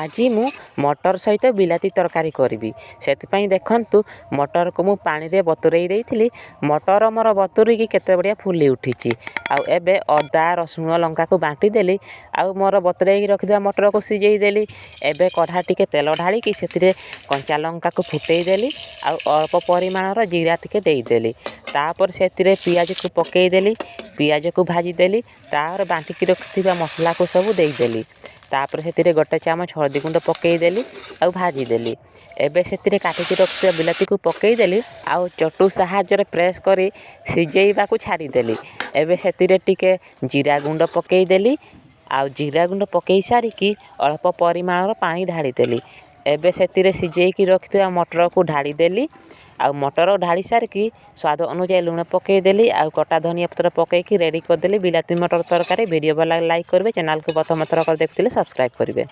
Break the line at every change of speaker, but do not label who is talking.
ଆଜି ମୁଁ ମଟର ସହିତ ବିଲାତି ତରକାରୀ କରିବି। ସେଥିପାଇଁ ଦେଖନ୍ତୁ, ମଟରକୁ ମୁଁ ପାଣିରେ ବତୁରେଇ ଦେଇଥିଲି। ମଟର ମୋର ବତୁରିକି କେତେ ବଢ଼ିଆ ଫୁଲି ଉଠିଛି। ଆଉ ଏବେ ଅଦା, ରସୁଣ, ଲଙ୍କାକୁ ବାଟିଦେଲି ଆଉ ମୋର ବତୁରେଇକି ରଖିଥିବା ମଟରକୁ ସିଝେଇ ଦେଲି। ଏବେ କଢ଼ା ଟିକେ ତେଲ ଢାଳିକି ସେଥିରେ କଞ୍ଚା ଲଙ୍କାକୁ ଫୁଟେଇ ଦେଲି ଆଉ ଅଳ୍ପ ପରିମାଣର ଜିରା ଟିକେ ଦେଇଦେଲି। ତାପରେ ସେଥିରେ ପିଆଜକୁ ପକେଇଦେଲି, ପିଆଜକୁ ଭାଜିଦେଲି। ତାପରେ ବାଟିକି ରଖିଥିବା ମସଲାକୁ ସବୁ ଦେଇଦେଲି। ତାପରେ ସେଥିରେ ଗୋଟେ ଚାମଚ ହଳଦୀ ଗୁଣ୍ଡ ପକେଇଦେଲି ଆଉ ଭାଜିଦେଲି। ଏବେ ସେଥିରେ କାଟିକି ରଖିଥିବା ବିଲାତିକୁ ପକେଇଦେଲି ଆଉ ଚଟୁ ସାହାଯ୍ୟରେ ପ୍ରେସ୍ କରି ସିଝେଇବାକୁ ଛାଡ଼ିଦେଲି। ଏବେ ସେଥିରେ ଟିକେ ଜିରା ଗୁଣ୍ଡ ପକେଇଦେଲି ଆଉ ଜିରା ଗୁଣ୍ଡ ପକେଇ ସାରିକି ଅଳ୍ପ ପରିମାଣର ପାଣି ଢାଳିଦେଲି। ଏବେ ସେଥିରେ ସିଝେଇକି ରଖିଥିବା ମଟରକୁ ଢାଳିଦେଲି ଆଉ ମଟର ଢାଳି ସାରିକି ସ୍ୱାଦ ଅନୁଯାୟୀ ଲୁଣ ପକେଇଦେଲି ଆଉ କଟା ଧନିଆ ପତ୍ର ପକେଇକି ରେଡ଼ି କରିଦେଲି ବିଲାତି ମଟର ତରକାରୀ। ଭିଡ଼ିଓ ଭଲ ଲାଗିଲେ ଲାଇକ୍ କରିବେ, ଚ୍ୟାନେଲକୁ ପ୍ରଥମ ଥର କରି ଦେଖୁଥିଲେ ସବସ୍କ୍ରାଇବ୍ କରିବେ।